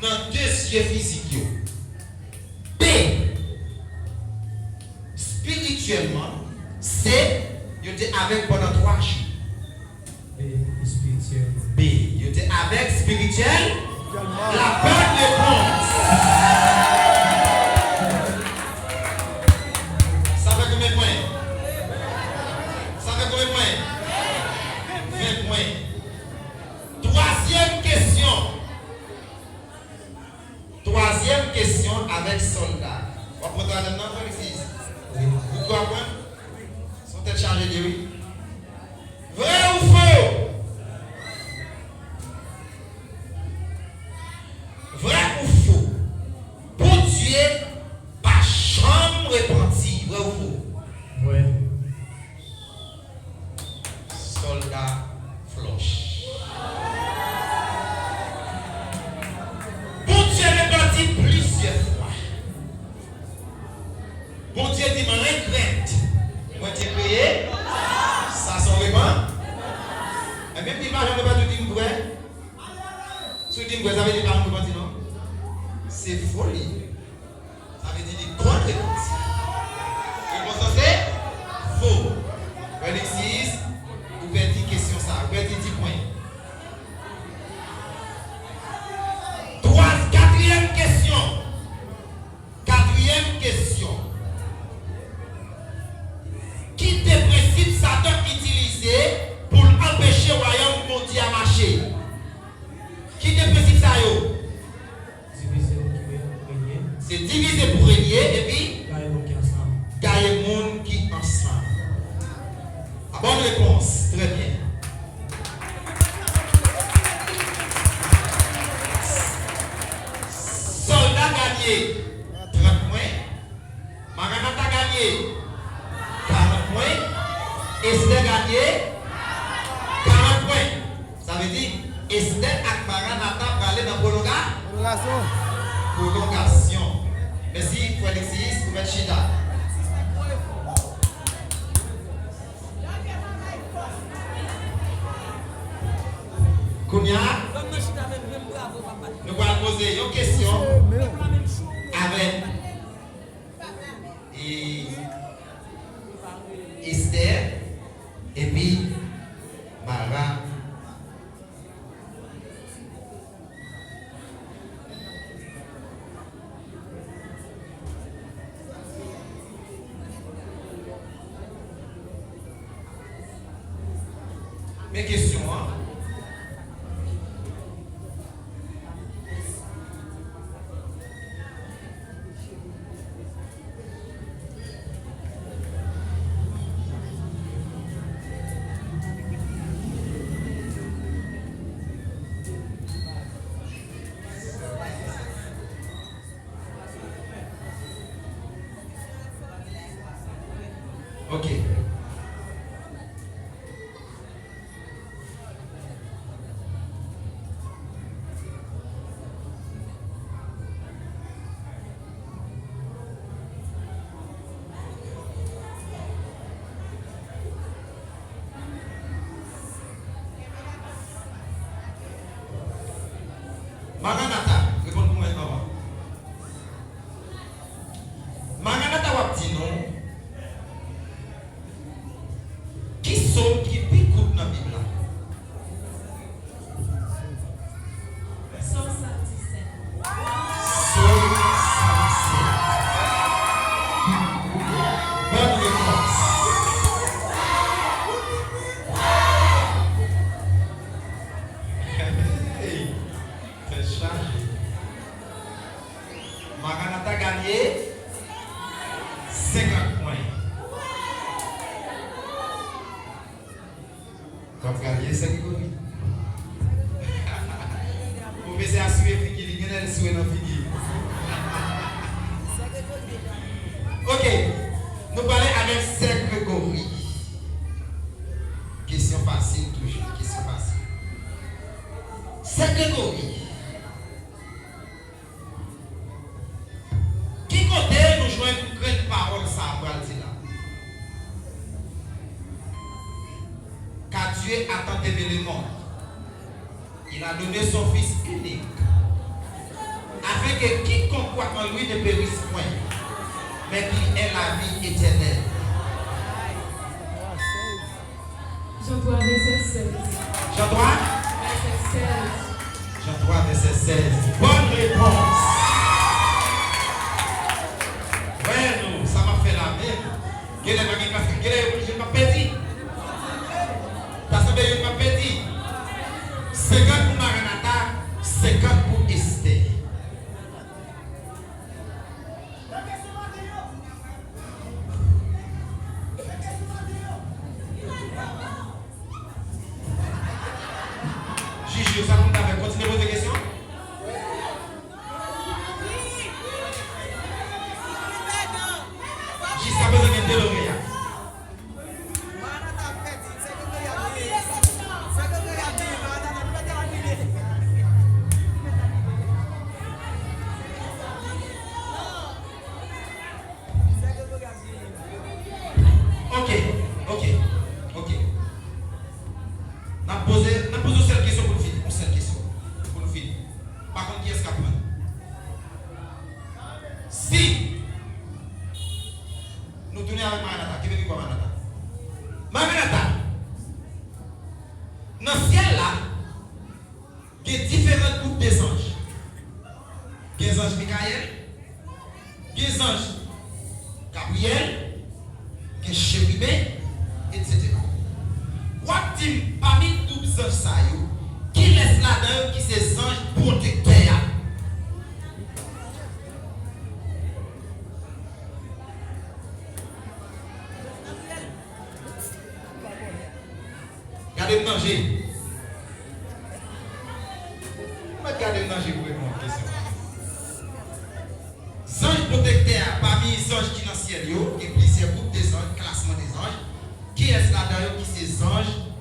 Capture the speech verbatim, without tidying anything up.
nan de zye fizik yo. B, espirityèlman, C, yo te avèg pandan twa jou. B, espirityèlman. B, yo te avèg espirityèl. La bonne réponse. Sa fè konbyen pwen? Sa fè konbyen pwen? Ven pwen. Twazyèm kesyon. Twazyèm kesyon avèk sòlda. W ap pran twazyèm nan, frè Alexis? Wi. Ou pran? Se yon tèt chaje li ye, wi. Vrè ou fo? Vrè ou fo? Bondye pa janm repanti. Vrè ou fo? Vrè. Sòlda flòch. Bondye repanti plizyè fwa. Bondye di, "M regrèt. Mwen te kreye." Sa se yon repan-, ebyen, m di, "M pa janm repanti." Ou di m vrè. Si w di m vrè, sa vle di li pa janm repanti, non? Se fo li ye. Sa vle di li konn repanti. Repons lan se fo. Frè Alexis, ou pèdi kesyon sa. Ou pèdi di pwen. Twa, katriyèm kesyon. Katriyèm kesyon. Ki de prensip Satan itilize pou l anpeche wayòm Bondye a mache? Ki de prensip sa yo? Divize pou renye. Se divize pou renye, epi? Gaye moun ki ansanm. Gaye moun ki ansanm. La bonne réponse. Très bien. Sòlda ganye trant pwen. Maranata ganye karant pwen. Esther ganye karant pwen. Sa vle di, Esther ak Maranata prale nan pwolonga-, Pwolongasyon. Pwolongasyon. Mèsi, frè Alexis, ou mèt chita. Kounye a, nou pral poze yon kesyon avèk e Esther epi Mara. Men kesyon an. Ok. Maranata, reponn pou mwen, manman. Maranata, w ap di nou, ki sòm ki pi kout nan Bib la? Sòm san disèt. Sòm san disèt. Bòn repons. Hey, tèt chaje. Maranata ganye senkant pwen. W ap gade, Sè Gregory. Pwofesè a swire figi li, gen lè l swire nan figi. Ok, nou pale avèk Sè Gregory. Kesyon fasil toujou, kesyon fasil. Sè Gregory. Ki kote nou jwenn grenn pawòl sa a pral di la? Car Dieu a tant aimé le monde, il a donné son Fils unique, Afin que quiconque croit en lui ne périsse point, mais qu'il ait la vie éternelle. Jean trois, verset seize. Jean trois? Verset seize. Jean trois, verset seize. Bonne réponse. Wè nou, sa m ap fè la menm. Genlè pa gen klas, genlè yo, yo p ap pèdi. Ta sanble yo p ap pèdi. Senkant pou Maranatha, senkant pou Esther. Jij yo, sa moun ta fè? Kontinye poze kesyon? Jiskaprezan gen de loreya. Ok, ok, ok. N ap poze, n ap poze yon sèl kesyon pou n fini. Yon sèl kesyon pou n fini. Pa konn kiyès k ap pran. Si nou tounen avèk Maranatha, kenbe mikwo a Maranatha. Maranatha, nan syèl la, gen diferan gwoup de zanj. Gen zanj Mikayèl, gen zanj Gabriyèl, gen cheriben, etsetera. W ap di m, pami gwoup zanj sa yo, kilès ladan yo ki se zanj pwotektè a? Gade m nan je. Ou mèt gade m nan je pou reponn kesyon. Zanj pwotektè a, pami zanj ki nan syèl yo, gen plizyè gwoup de zanj, klasman de zanj. Kiyès ladan yo ki se zanj